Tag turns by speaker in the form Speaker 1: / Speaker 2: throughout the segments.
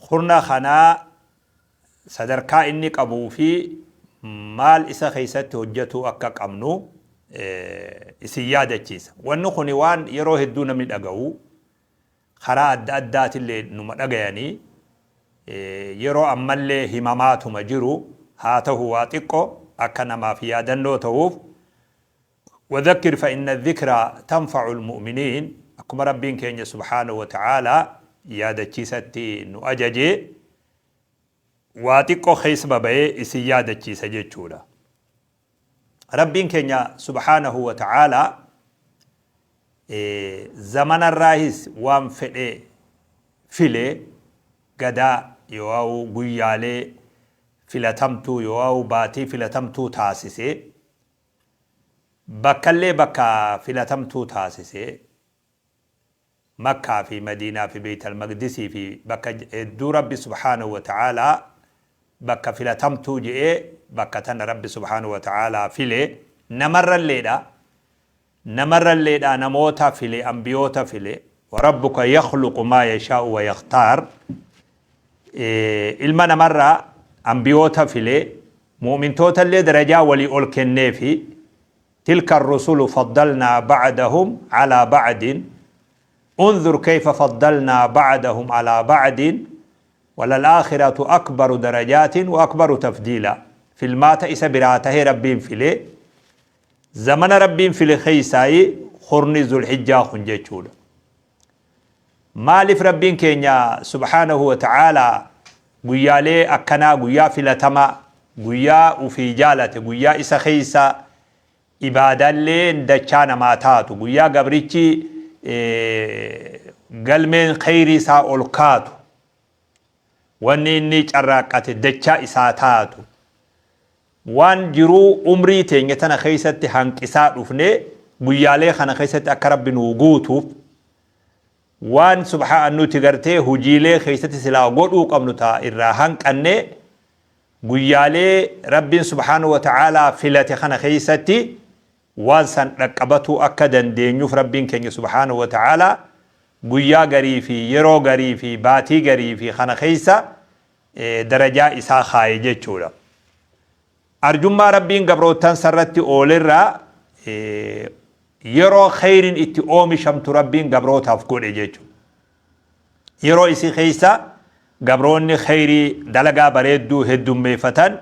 Speaker 1: Kurna kanaa sadarkaa inni qabuu fi maal isa keessatti hojjetuu akka qabnu isin yaadachiisa. Wanni kuni waan yeroo hedduu namni dhaga'u, karaa adda addaatillee numa dhagayanii, yeroo ammallee himamaatuma jiru, haa tahu waa xiqqo akka namaaf yaadannoo tahuuf, Wadhakkir fa inna dhikraa tanfa'ul mu'miniin, akkuma Rabbiin keenya subhaanahu wa ta'aalaa yaadachiisatti nu ajaje, waa xiqqo keessa babayee isin yaadachiisa jechuudha. Rabbiin keenya subhaanahu wa ta'aalaa zamanarraahis waan fedhe file, gadaa yoo'au guyyaalee filatamtuu yoo'au baatii filatamtuu taasise, Bakkallee bakka filatamtuu taasise. Makkaa fi Madiinaa fi Beeytal Maqdisii fi bakka hedduu Rabbi subhaanahu wa ta'aalaa bakka filatamtuu je'ee bakka tana Rabbi subhaanahu wa ta'aalaa file. Namarralleedha. Namarralleedha namoota file, anbiyoota file. Wa rabbuka yakhluqu maa yashaa'u wa yakhtaar. Ilma namarraa anbiyoota file, Mu'mintootallee darajaa walii ol kenneefi, Tilka arrusulu faddalnaa ba'dahum alaa ba'din, unzur kayfa faddalnaa ba'dahum alaa ba'din, walal-aakhiratu akbaru darajaatin wa akbaru tafdiilaa. Filmaata isa biraa tahe Rabbiin file. Zamana Rabbiin file keeysaayi kurni Zulhijjaa kun jechuudha. Maalif Rabbiin keenya subhaanahu wa ta'aalaa guyyaalee akkanaa guyyaa filatamaa, guyyaa ufii jaalate, guyyaa isa keessa ibaadaalleen dachaa namaa taatu, guyyaa gabrichi galmeen kheyrii isaa ol kaatu, wanni inni carraaqqate dachaa isaa taatu, waan jiruu umrii teenya tana keessatti hanqisaa dhufne guyyaalee kana keessatti akka Rabbi nuu guutuuf, waan subhaa nuti gartee hujiilee keessatti silaa godhuu qabnu ta irraa hanqanne guyyaalee Rabbiin subhaanahu wa ta'aalaa filate kana keessatti waan san dhaqqabatuu akka dandeenyuuf Rabbiin keenya subhaanahu wa ta'aalaa guyyaa garii fi yeroo garii fi baatii garii fi kana keessa darajaa isaa kaaye jechuudha. Arjummaa Rabbiin gabroottansa irratti oolerraa yeroo kheyrin itti oomishamtu Rabbiin gabrootaaf godhe jechuudha. Yeroo isii keessa gabroonni kheyrii dalagaa bareedduu heddummeeffatan,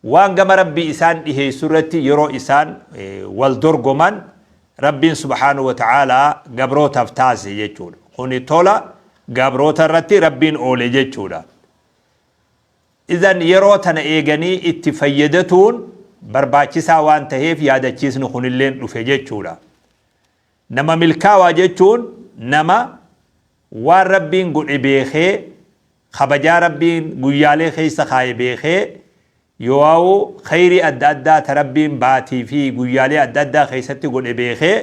Speaker 1: waan gama Rabbii isaan dhiheessu irratti yeroo isaan wal dorgoman Rabbiin subhaanahu wa ta'aalaa gabrootaaf taasise jechuudha. Kuni tola gabroota irratti Rabbiin oole jechuudha. Idhan yeroo tana eeganii itti fayyadatuun barbaachisaa waan taheef yaadachiisni kunilleen dhufe jechuudha. Nama milkaawaa jechuun nama waan Rabbiin godhe beekee, kabajaa Rabbiin guyyaalee keessa kaaye beekee, yoo'aa'u kheyrii adda addaa ta Rabbiin baatii fi guyyaalee adda addaa keessatti godhe beekee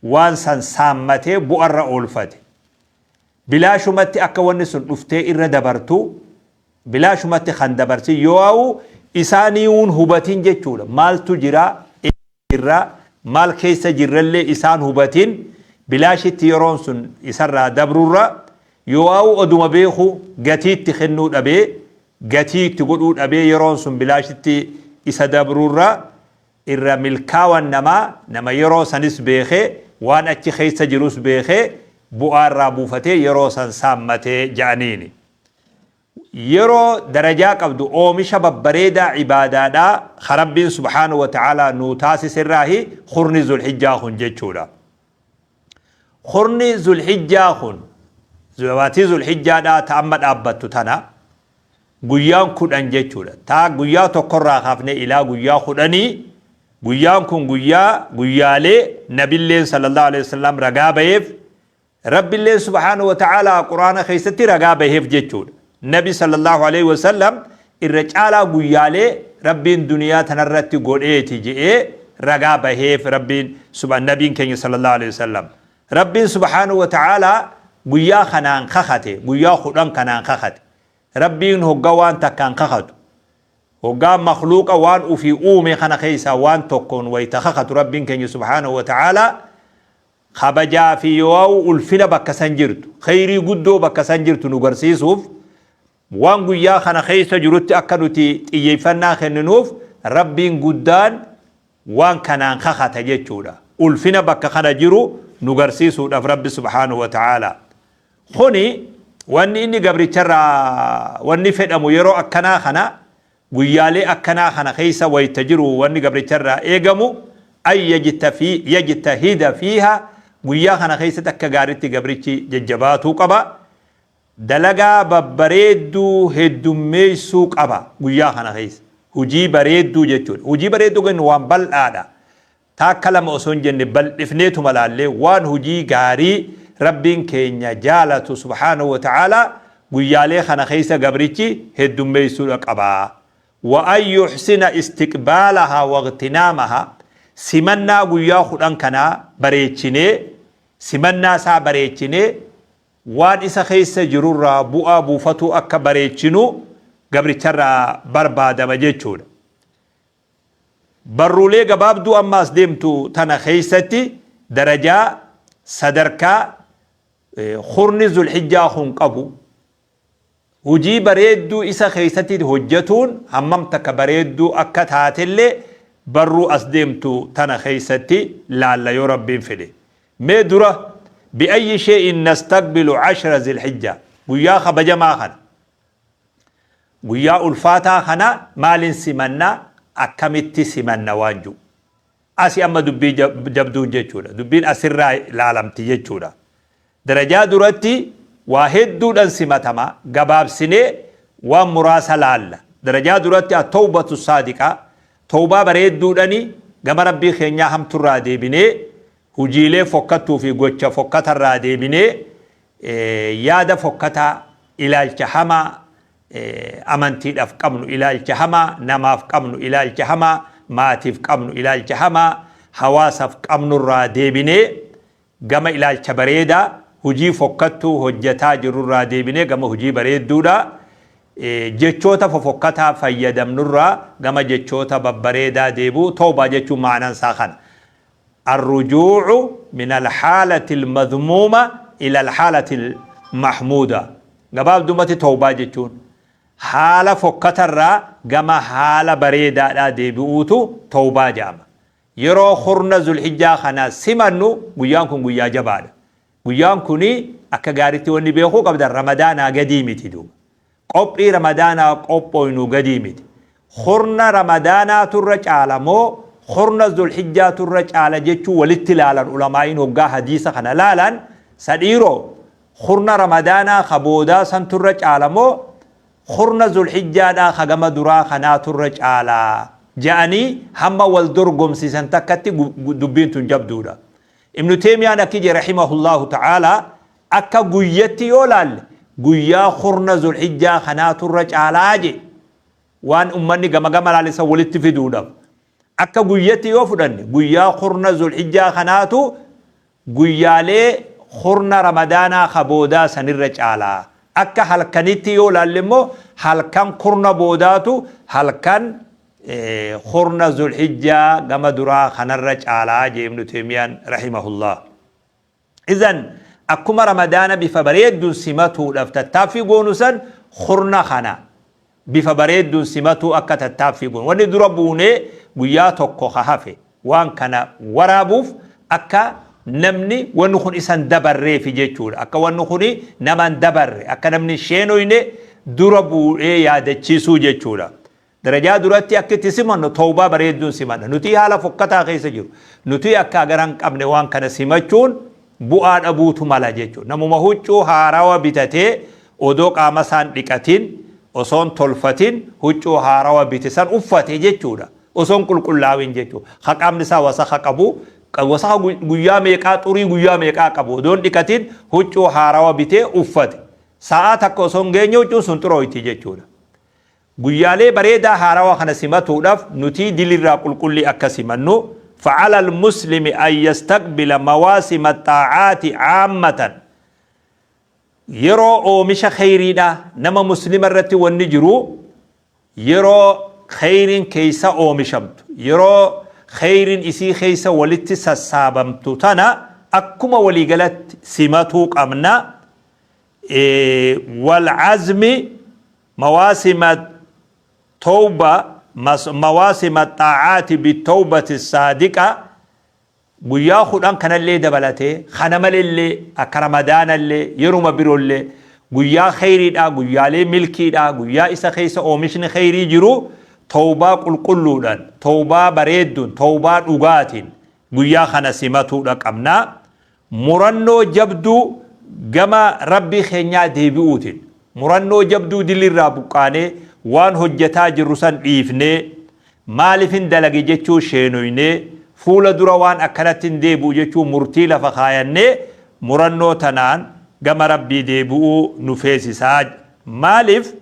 Speaker 1: waan san saammatee bu'arra oolfate. Bilaashumatti akka wanni sun dhuftee irra dabartu bilaashumatti kan dabarsin yoo'aa'u isaaniiwuun hubatin jechuudha. Maaltu jira, eessa jirra, maal keessa jirrallee isaan hubatin bilaashitti yeroon sun isarraa dabrurra, yoo'aa'u oduma beeku gatii itti kennuu dhabee, gatii itti godhuu dhabee yeroon sun bilaashitti isa dabrurra, irra milkaawan namaa nama yeroo sanis beekee waan achi keessa jirus beekee bu'aa irraa buufatee yeroo san saammate ja'aniini. Yeroo darajaa qabdu oomisha babbareedaa ibaadaadhaa ka Rabbiin subhaanahu wa ta'aalaa nuu taasiserraahi kurni Zulhijjaa kun jechuudha. Kurni Zulhijjaa kun baatii Zulhijjaadhaa ta amma dhaabbattu tana guyyaan 10 jechuudha. Taa guyyaa tokkorraa kaafnee ilaa guyyaa kudhanii, guyyaan kun guyyaa guyyaalee Nabilleen sallallahu alaihi wasallam ragaa baheef, Rabbilleen subhaanahu wa ta'aalaa Qur'aana keessatti ragaa baheef jechuudha. Nabi sallallahu alaihi wasallam irra caalaa guyyaalee Rabbiin duniyaa tanarratti godheeti je'ee ragaa baheef Rabbiin Nabiin keenya sallallahu alaihi wasallam. Rabbiin subhaanahu wa ta'aalaa guyyaa kanaan kakate, guyyaa 10 kanaan kakate. Rabbiin hogga waan takkaan kakatu, hoggaa makhluuqa waan ufii uume kana keessaa waan tokkoon wayta kakatu, Rabbiin keenya subhaanahu wa ta'aalaa kabajaa fi yoo'u ulfina bakka san jirtu, kheyrii guddoo bakka san jirtu nu garsiisuuf Waan guyyaa kana keessa jirutti akka nuti xiyyeeffannaa kenninuuf Rabbiin guddaan waan kanaan kakata jechuudha. Ulfina bakka kana jiru nu garsiisuudhaaf Rabbi subhaanahu wa ta'aalaa. Kuni wanni inni gabricharraa wanni fedhamu yeroo akkanaa kana, guyyaalee akkanaa kana keessa wayta jiru, wanni gabricharraa eegamu an yajtahida fiiha, guyyaa kana keessatti akka gaaritti gabrichi jajjabaatuu qaba. Dalagaa babbareedduu heddummeessuu qaba guyyaa kana keessa. Hujii bareedduu jechuudha. Hujii bareedduu jennu waan bal'aadha. Taakka lama osoo hin jenne bal'ifneetuma laallee, waan hujii gaarii Rabbiin keenya jaalatu subhaanahu wa ta'aalaa guyyaalee kana keessa gabrichi heddummeessuudha qaba. Wa an yuhsina istiqbaalahaa wa ightinaamahaa, simannaa guyyaa 10 kanaa bareechinee, simannaa isaa bareechinee, waan isa keessa jirurraa bu'aa buufatuu akka bareechinu gabricharraa barbaadama jechuudha. Barruulee gabaabduu amma as deemtu tana keessatti darajaa, sadarkaa, kurni Zulhijjaa kun qabu, hujii bareedduu isa keessatti hojjatuun hammam takka bareedduu akka taatellee barruu as deemtu tana keessatti laalla yoo Rabbiin fedhe. Mee dura bi'ayyi shay'in nastaqbilu 10 Zilhijjaa, guyyaa kabajamaa kana, guyyaa ulfaataa kana maalin simanna, akkamitti simanna waan ji'u. Asi amma dubbii jabduun jechuudha. Dubbiin asirraa laalamti jechuudha. Darajaa duratti waa hedduudhan simatama, gabaabsinee waan muraasa laalla. Darajaa duratti at-tawbatu saadiqa, tawbaa bareedduudhani gama Rabbii keenyaa hamturraa deebinee, hujiilee fokkattuu fi gocha fokkatarraa deebinee, yaada fokkataa, ilaalcha hamaa amantiidhaf qabnu, ilaalcha hamaa namaaf qabnu, ilaalcha hamaa maatiif qabnu, ilaalcha hamaa hawaasaf qabnurraa deebinee gama ilaalcha bareedaa, hujii fokkattuu hojjataa jirrurraa deebinee gama hujii bareedduudha, jechoota fofokkataa fayyadamnurraa gama jechoota babbareedaa deebi'uu. Tawbaa jechuun ma'anaan isaa kana. Arrujuu'u min alhaalati almadhmuuma ila alhaalati almahmuuda. Gabaabdumatti tawbaa jechuun haala fokkatarraa gama haala bareedaadhaa deebi'uutu tawbaa jedhama. Yeroo kurna Zulhijjaa kana simannu, guyyaan kun guyyaa jabaadha. Guyyaan kuni akka gaaritti wanni beekuu qabdan Ramadaanaa gadii miti duuba. Qophii Ramadaanaa qophooynu gadii miti. Kurna Ramadaanaatu irra caala moo kurna Zulhijjaatu irra caala jechuu walitti laalan ulamaa'iin hoggaa hadiisa kana laalan, sa dhiiroo, kurna Ramadaanaa ka boodaa santu irra caala moo kurna Zulhijjaadhaa ka gama duraa kanaatu irra caala ja'anii hamma wal dorgomsiisan takkatti dubbiin tun jabduudha. Ibnu Teeymiyaan akki jedhe rahimahullaahu ta'aalaa, akka guyyatti yoo laalle guyyaa kurna Zulhijjaa kanaatu irra caalaa jedhe. Waan ummanni gama gama laale san walitti fiduudhaaf. Akka guyyatti yoo fudhanne guyyaa kurna Zulhijjaa kanaatu guyyaalee kurna Ramadaanaa ka boodaa sanirra caala. Akka halkanitti yoo laalle immoo halkan kurna boodaatu halkan kurna Zulhijjaa gama duraa kanarra caalaa jee Ibnu Teeymiyaan rahimahullah. Izan akkuma Ramadaana bifa bareedduun simatuudhaaf tattaaffii goonu san, kurna kana bifa bareedduun simatuu akka tattaaffii goonu. Wanni dura buunee guyyaa tokko ka hafe waan kana waraabuuf akka namni wanni kun isa hin dabarreefi jechuudha. Akka wanni kun nama hin dabarre, akka namni hin sheenoyne dura bu'ee yaadachiisuu jechuudha. Darajaa duratti akka itti simannu tawbaa bareedduun simanna. Nutii haala fokkataa keessa jiru. Nutii akka agara hin qabne waan kana simachuun bu'aa dhabuutu mala jechuudha. Namuma huccuu haarawa bitatee odoo qaama isaan dhiqatin, osoon tolfatin huccuu haarawa bite san uffate jechuudha. Osoon qulqullaawin jechuudha. Ka qaamni isaa wasakha qabu, wasakha guyyaa meeqaa, xurii guyyaa meeqaa qabu odoon dhiqatin huccuu haarawa bitee uffate. Sa'aa takka osoo hin geenye huccuun sun xurooyti jechuudha. Guyyaalee bareedaa haarawa kana simatuudhaf nutii dilirraa qulqullii akka simannu, fa'ala al-muslimi an yastaqbila mawaasima ax-xaa'aati 'aammatan, yeroo oomisha kheyriidhaa nama muslima irratti wanni jiru yeroo kheyriin keeysa oomishamtu, yeroo kheyriin isii keeysa walitti sassaabamtu tana akkuma waliigalatti simatuu qabna, wal-'azmi. Mawaasima tawba, mawaasima xaa'aati bitawbati saadiqa, guyyaa 10 kanallee dabalatee, kana malellee, akka Ramadaanallee, yeruma biroollee guyyaa kheyriidhaa, guyyaalee milkiidhaa, guyyaa isa keessa oomishni kheyrii jiru, tawbaa qulqulluudhaan, tawbaa bareedduun, tawbaa dhugaatiin guyyaa kana simatuudha qabna. Murannoo jabduu gama Rabbii keenyaa deebi'uutiin, murannoo jabduu dilirraa buqqaanee, waan hojjataa jirru san dhiifnee, maalifin dalage jechuu sheenoynee, fuula dura waan akkanatti hin deebi'u jechuu murtii lafa kaayannee, murannoo tanaan gama Rabbii deebi'uu nu feesisaa. Maalif?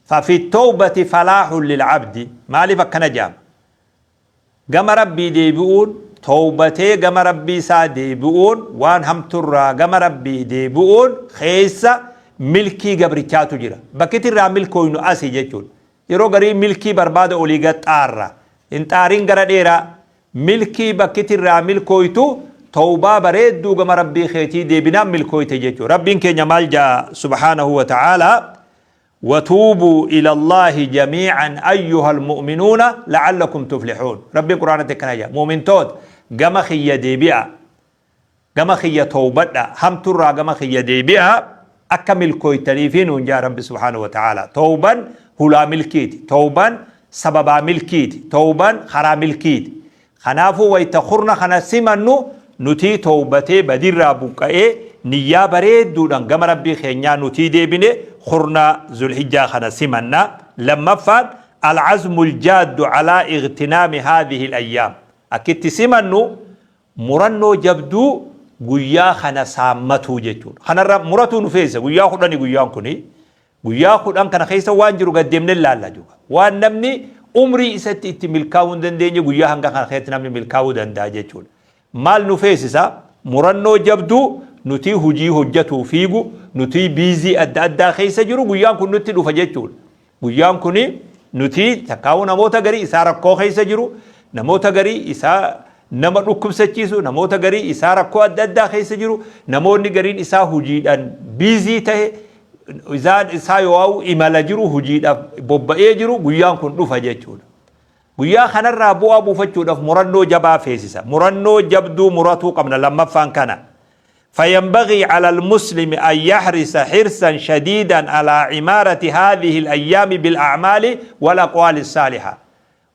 Speaker 1: Fafi tawbati falaahun lil abdi. Maalif akkana jaama? Gama Rabbii deebi'uun, tawbatee gama Rabbii isaa deebi'uun, waan hamturraa gama Rabbii deebi'uun keessa milkii gabrichaatu jira. Bakkiti irraa milkooynu asi jechuudha. Yeroo garii milkii barbaada olii gad xaarra. Hin xaarin gara dheeraa. Milkii bakkiti irraa milkooytu tawbaa bareedduu gama Rabbii keetii deebinaan milkooyte jechuudha. Rabbiin keenya maal ja'a subhaanahu wa ta'aalaa? Watuubuu ilallaahi jamii'an ayyuhal mu'minuuna la'allakum tuflihuun. Rabbiin Qur'aanatti akkana jedha. Mu'mintoota, gama kiyya deebi'aa. Gama kiyya tawbadhaa. Hamturraa gama kiyya deebi'aa akka milkooytaniifi nuun jedha Rabbi subhaanahu wa ta'aalaa. Tawban hulaa milkiiti. Tawban sababaa milkiiti. Tawban karaa milkiiti. Kanaafuu wayta kurna kana simannu nutii towbatee badiirraa buqqa'ee niyyaa bareedduudhaan gama Rabbii keenyaa nutii deebine kurna Zulhijjaa kana simanna. Lammaffaan, Al-azmul jaaddu alaa ightinaami haadhihil ayyaam. Akki itti simannu murannoo jabduu guyyaa kana saammatuu jechuudha. Kanarra muratuu nu feesisa. Guyyaa kudhani guyyaan kuni. Guyyaa 10 kana keessa waan jiru gad deemnee laalla jechuudha. Waan namni umrii isatti itti milkaa'uu hin dandeenye guyyaa hanga kana keessatti namni milkaa'uu danda'a jechuudha. Maal nu feesisa? Murannoo jabduu nutii hojii hojjatuu fiigu, nutii biizii adda addaa keessa jiru guyyaan kun nutti dhufa jechuudha. Guyyaan kun nutii takkaa'uu namoota garii isaa rakkoo keessa jiru, namoota garii isaa nama dhukkubsachiisu, namoota garii isaa rakkoo adda addaa keessa jiru, namoonni gariin isaa hojiidhaan biizii ta'e, isaan isaa yoo imala jiru, hojiidhaaf bobba'ee jiru guyyaan kun dhufa jechuudha. Guyyaa kanarraa bu'aa buufachuudhaaf murannoo jabaa feesisa. Murannoo jabduu muratuu qabna lammaffaan kana. فينبغي على المسلم أن يحرص حرصا شديدا على عمارة هذه الأيام بالأعمال والأقوال الصالحة.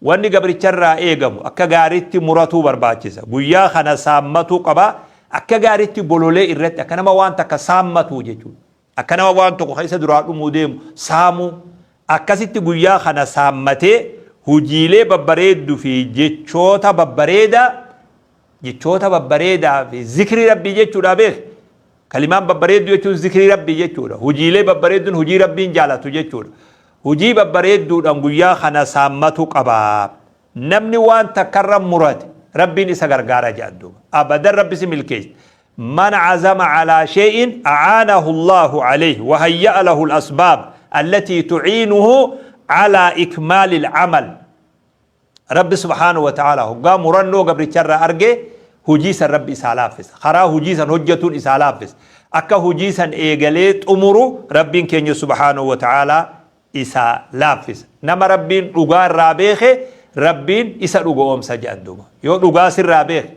Speaker 1: Wanni gabricharraa eegamu akka gaariitti muratuu barbaachisa. Guyyaa kana saammatuu qaba. Akka gaariitti bololee irratti akka nama waan takka saammatuu jechuudha. Akka nama waan tokko keessa duraa dhumuu deemu saamuu. Akkasitti guyyaa kana saammatee hujiilee babbareeddu fi jechoota babbareedaa, jechoota babbareedaa fi zikrii Rabbii jechuudha beek. Kalimaan babbareeddu jechuun zikrii Rabbii jechuudha. Hujiilee babbareedduun hujii Rabbiin jaalatu jechuudha. Hujii babbareedduudhaan guyyaa kana saammatu qaba. Namni waan takkarra murate Rabbiin isa gargaara jedhan duuba. Abadan Rabbi si milkeessa. Man azama alaa shay'in a'aanahu Allahu alayhi wa hayya'a lahu al-asbaab allatii tu'iinuhu alaa ikmaali al-amal. Rabbi subhaanahu wa ta'aalaa hoggaa murannoo gabricharraa arge hujii san Rabbi isaa laaffisa. Karaa hujii san hojjatuun isaa laaffisa. Akka hujii san eegalee xumuru Rabbiin keenya subhaanahu wa ta'aalaa isaa laaffisa. Nama Rabbiin dhugaa irraa beeke Rabbiin isa dhugo'oomsa jedhan duuba. Yoo dhugaa sirraa beeke,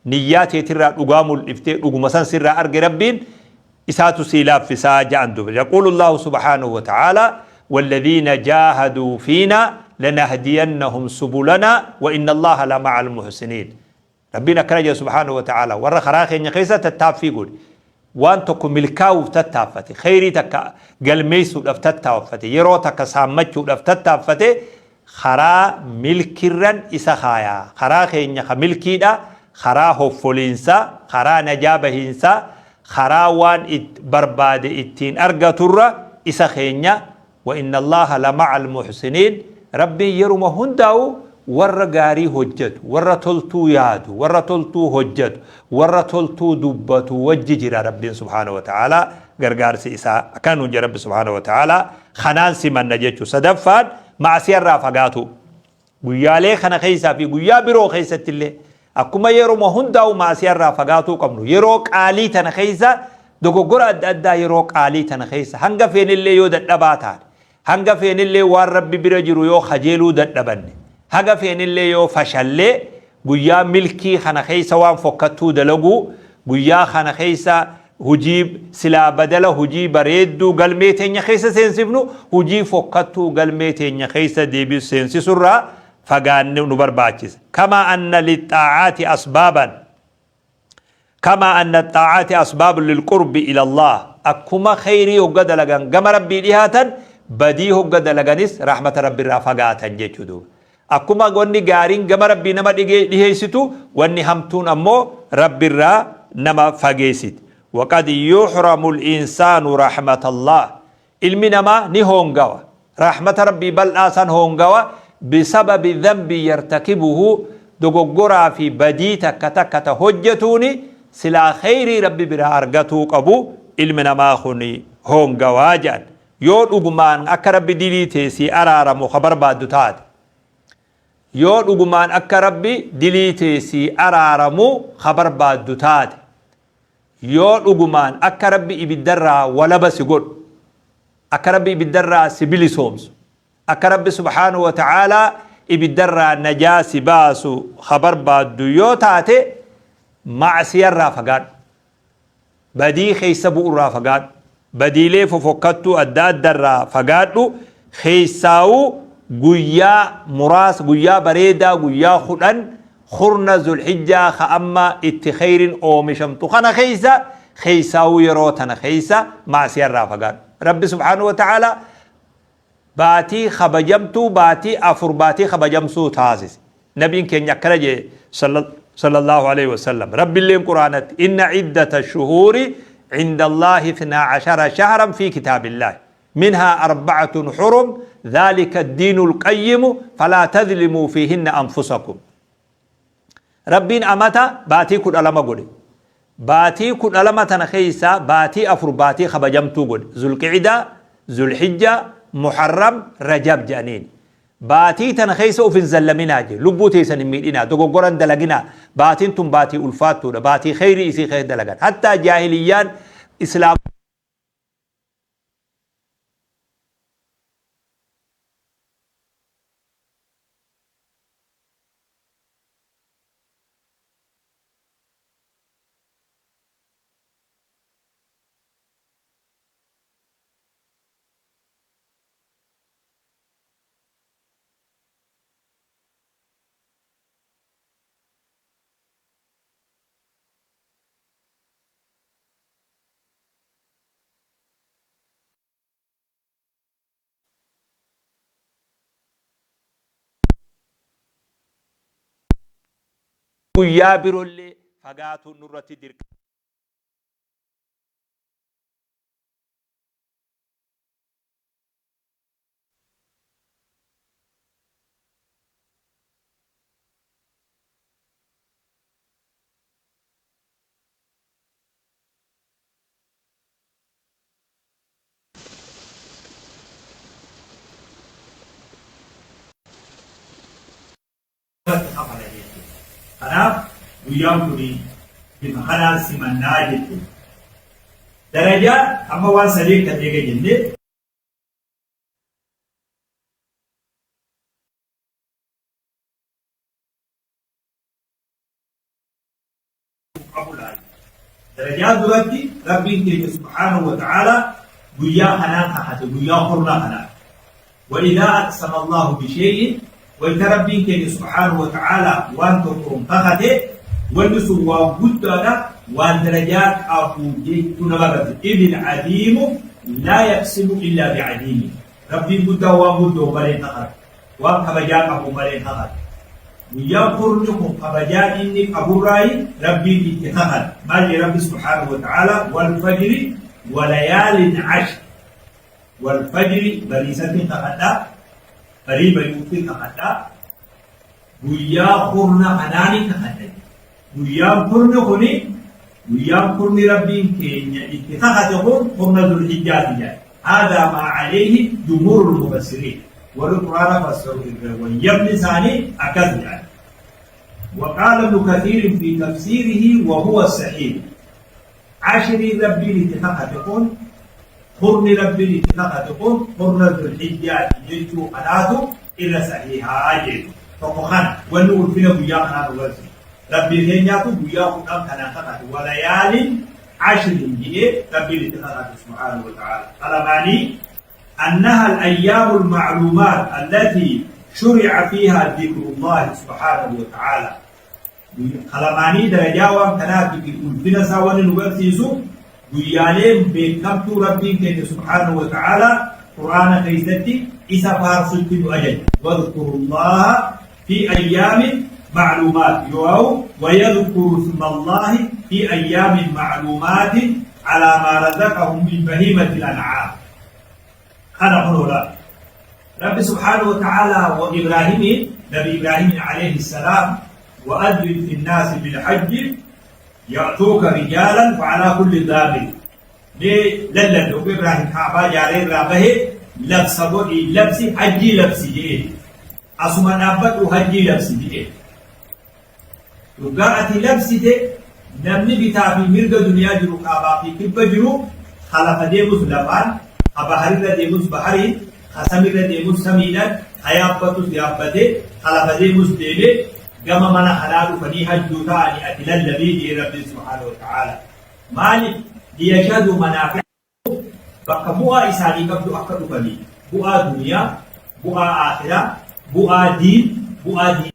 Speaker 1: niyyaa teetirraa dhugaa mul'iftee dhuguma san sirraa arge Rabbiin isaatu sii laaffisaa ja'an duuba. Yaquulu Allaahu subhaanahu wa ta'aalaa walladhiina jaahaduu fiinaa lanahdiyannahum subulanaa wa inna Allaaha lama'al muhsiniin. Rabbiin akkana jedha subhaanahu wa ta'aalaa, warra karaa keenya keessa tattaaffii godhe, waan tokko milkaa'uuf tattaaffate, kheyrii takka galmeessuudhaaf tattaaffate, yeroo takka saammachuudhaaf tattaaffate, karaa milkirran isa kaaya. Karaa keenya ka milkiidha, karaa hoffoliinsaa, karaa najaa bahiinsaa, karaa waan barbaade ittiin argaturra isa keenya. Wa inna Allaaha la ma'al muhsiniin, Rabbiin yeruma hundaa'u warra gaarii hojjatu, warra toltuu yaadu, warra toltuu hojjatu, warra toltuu dubbatu wajji jira Rabbiin subhaanahu wa ta'aalaa gargaarsi isaa akkana nuun jedha Rabbi subhaanahu wa ta'aalaa kanaan simanna jechuu. Sadaffaan, ma'asiyarraa fagaatuu. Guyyaalee kana keessaa fi guyyaa biroo keessatti illee akkuma yeruma hundaa'u ma'asiyarraa fagaatuu qabnu, yeroo qaalii tana keessa Dogoggora adda addaa yeroo qaalii tana keessa hanga feenellee yoo dadhabaa taane, hanga feenellee waan Rabbi bira jiru yoo kajeeluu dadhabanne, haga feenellee yoo fashallee guyyaa milkii kana keessa waan fokkattuu dalaguu, guyyaa kana keessa hujii silaa badala hujii bareedduu galmee teenya keessa seensifnu hujii fokkattuu galmee teenya keessa deebisu seensisurraa fagaanne nu barbaachisa. Kamaa anna lixxaacaati asbaaban Kamaa anna axxaacaati asbaabun lilqurbi ilallaah akkuma kheyrii hogga dalagan gama Rabbii dhihaatan badii hogga dalaganis rahmata Rabbirraa fagaatan jechuu duuba. Akkuma wanni gaariin gama Rabbii nama dhiheeysitu wanni hamtuun ammoo Rabbirraa nama fageessiti. Waqad yuhramu al-insaanu rahmatallaah Ilmi namaa ni hoongawa. Rahmata Rabbii bal'aa san hoongawa bisababi dhanbin yartakibuhu dogoggoraa fi badii takka takka ta hojjatuuni silaa kheyrii Rabbi biraa argatuu qabu ilmi namaa kuni hoongawaa jedhan. Yoo dhugumaan akka Rabbi dilii tee sii araaramu ka barbaaddu taate. Yoo dhugumaan akka Rabbi dilii tee sii araaramu ka barbaaddu taate. Yoo dhugumaan akka Rabbi ibiddarraa walaba si godhu, akka Rabbi ibiddarraa si bilisoomsu, akka Rabbi subhaanahu wa ta'aalaa ibiddarraa najaa si baasu ka barbaaddu yoo taate, ma'siyarraa fagaadhu. Badii keessa bu'urraa fagaadhu. Badiilee fofokkattuu adda addarraa fagaadhu. Keessaawuu guyyaa muraasa, guyyaa bareedaa guyyaa 10 kurna Zulhijjaa ka amma itti kheyrin oomishamtu kana keessa, keessaawuu yeroo tana keessa ma'siyarraa fagaadhu. Rabbi subhaanahu wa ta'aalaa baatii kabajamtuu baatii 4 baatii kabajamsuu taasise. Nabiin keenya akkana jee sallallahu alaihi wasallam Rabbilleen Qur'aanatti inna iddata shuhuuri inda Allaahi ithnaa ashara shahran fi kitaabillaahi minhaa arba'atun hurum dhaalika addiinul qayyimu falaa tadhlimuu fiihinna anfusakum. Rabbiin amata baatii 12 godhe. Baatii 12 tana keessaa baatii 4 baatii kabajamtuu godhe. Zulqi'idaa, Zulhijjaa, Muharram, Rajab jedhaniin. Baatii tana keessa of hin zallaminaa je. Lubbuu teessan hin miidhinaa, dogoggora hin dalaginaa. Baatiin tun baatii ulfaattuudha. Baatii kheyrii isii keessa dalagan. Hattaa jaahiliyyaan Islaam guyyaa birollee fagaatuun nurratti dirqama. irratti kafala jechuudha. Kanaaf guyyaan kun bifa kanaan simannaa jechuudha. Darajaa amma waan sadii kan eega jennee qabu laali. Darajaa duratti Rabbiin keenya subhaanahu wa ta'aalaa guyyaa kanaan kakate, guyyaa kurnaa kanaan. Wa idhaa aqsama Allaahu bishay'in wayta Rabbiin keenya subhaanahu wa ta'aalaa waan tokkoon kakate wanni sun waan guddaadha waan darajaa qabu jechuu nama agarsiisa. Idil adiimu laa yaqsimu illaa bi'adiimi. Rabbiin guddaa waan guddoo malee hin kakatu. Waan kabajaa qabu malee hin kakatu. Guyyaan kurni kun kabajaa inni qaburraayi Rabbiin itti kakate. Maal jedhe Rabbi subhaanahu wa ta'aalaa wal fajri wa layaalin ashr. Wal fajri bariisatti kakadha. Barii bari'utti kakadha. Guyyaa kurna kanaani kakadha. Guyyaan kurni kuni guyyaan kurni Rabbiin keenya itti kakate kun kurna Zulhijjaati jedha. Haadaa maa alayhi jumhuurul mufassiriin. Warri Qur'aana fassaru irra wayyabni isaanii akkas jedhan. وقال ابن كثير في تفسيره وهو الصحيح. Ashriin Rabbiin itti kakate kun, kurni Rabbiin itti kakate kun kurna Zulhijjaati jechuu kanaatu irra sahiihaa jeetu. Tokko kana, wanni ulfina guyyaa kanaa nu garsiisu. Rabbii keenyaatu guyyaa 10 kanaan kakate. Walayaalin ashrin je'ee Rabbiin itti kakate subhaanahu wa ta'aala. Qalamaanii annaha al-ayyaamu al-ma'luumaat allatii shuri'a fiihaa dhikrullaahi subhaanahu wa ta'aala. Kalamaanii darajaa waan kanaatii fi ulfina isaa wanni nu garsiisu guyyaaleen beekamtuu Rabbiin keenya subhaanahu wa ta'aalaa Qur'aana keessatti isa faarsutti nu ajaje. Wadhkurullaaha fi ayyaamin ma'luumaat yoo'u wayadhkuru ismallaahi fi ayyaamin ma'luumaatin alaa maa razaqahum min bahiimatil an'aam. Kana kunoo laal. Rabbi subhaanahu wa ta'aalaa wa Ibraahimiin, Nabi Ibraahimiin alayhi salaam, wa adhin fi nnaasi bil hajji ya'tuuka rijaalan wa alaa kulli daamir. Mee lallabi oguu Ibraahim Kaabaa jaaree irraa bahe labsa godhii labsi hajjii labsi jedhee. Asuma dhaabbadhu hajjii labsi jedhee. Yoggaa ati labsite namni bitaa fi mirga duniyaa jiru kaabaa fi kibba jiru ka lafa deemus lafaan, ka baharirra deemus bahariin, ka samirra deemus samiidhaan, ka yaabbatus yaabbatee, ka lafa deemus deemee gama mana kanaa dhufanii hajjuu ta'anii ati lallabii jee Rabbiin subhaanahu wa ta'aala. Maaliif liyashhaduu manaafi'a bakka bu'aa isaanii qabdu akka dhufanii bu'aa duniyaa, bu'aa aakhiraa, bu'aa diin, bu'aa diin.